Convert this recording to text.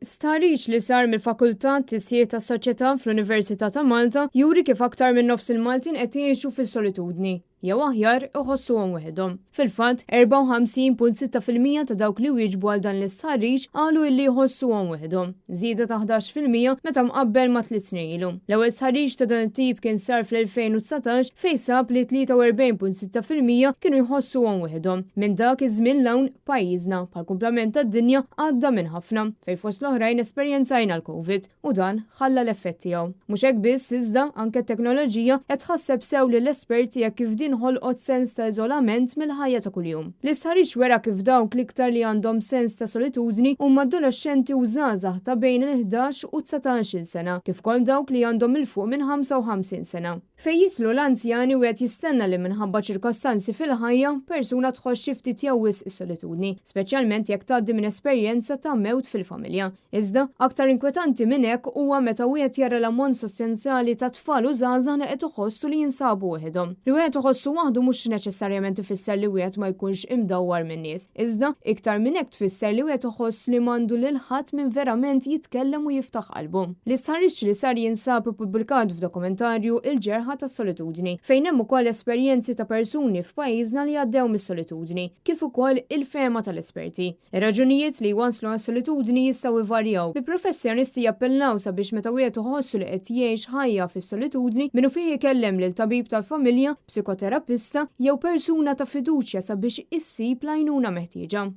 Stħarriġ li sar mill-Fakultà Tisjiet tas-Soċjetà fl-Università ta' Malta juri kif aktar minn nofs il-Maltin qed jgħixu fis-solitudni, jew aħjar iħossuhom waħedhom. Fil-fatt, 54.6% ta' dawk li wieġbu għal dan l-istħarriġ qalu illi jħossuhom waħedhom, żieda ta' 11% meta mqabbel ma' 3 snin ilu. L-ewwel stħarriġ ta' dan it-tip kien sar fl-2019 fejn sab li 43.6% kienu jħossuhom waħedhom. Minn dak iż-żmien 'l hawn, pajjiżna, bħall-kumplament tad-dinja, għadda minn ħafna, fejn fost l-oħrajn esperjenzajna l-Covid u dan ħalla l-effett tiegħu. Mhux hekk biss, iżda anke t-teknoloġija qed tħasseb sew lill-esperti hekk kif din ħolqot sens ta' iżolament mill-ħajja ta' kuljum. L-istħarriġ wera kif dawk l-iktar li għandhom sens ta' solitudni huma adolexxenti u żgħażagħ ta' bejn il-11 u 19-il sena, kif ukoll dawk li għandhom 'il fuq minn 55 sena. Fejn jidħlu l-anzjani wieħed jistenna li minħabba ċirkostanzi fil-ħajja, persuna tħoss xi ftit jew wisq is-solitudni, speċjalment jekk tgħaddi minn esperjenza ta' mewt fil-familja. Iżda, aktar inkwetanti minn hekk huwa meta wieħed jara l-ammont sostanzjali ta' tfal u żgħażagħ li qed iħossu li jinsabu waħedhom. Li wieħed iħossu waħdu mhux neċessarjament ifisser li wieħed ma jkunx imdawwar min-nies. Iżda, iktar minn hekk tfisser li wieħed iħoss li m'għandu lil ħadd min verament jitkellem u jiftaħ qalbu. L-istħarriġ li sar jinsab ippubblikat f'dokumentarju Il-Ġerħa tas-Solitudni, fejn hemm ukoll esperjenzi ta' persuni f'pajjiżna li għaddew mis-solitudni, kif ukoll il-fehma tal-esperti. Ir-raġunijiet li jwasslu għas-solitudni jistgħu jvarjaw, bi professjonisti jappellaw sabiex meta wieħed iħossu li qed jgħix ħajja fis-solitudni, minnufih ikellem lil tabib tal-familja, psikoterapista jew persuna ta' fiduċja sabiex issib l-għajnuna meħtieġa.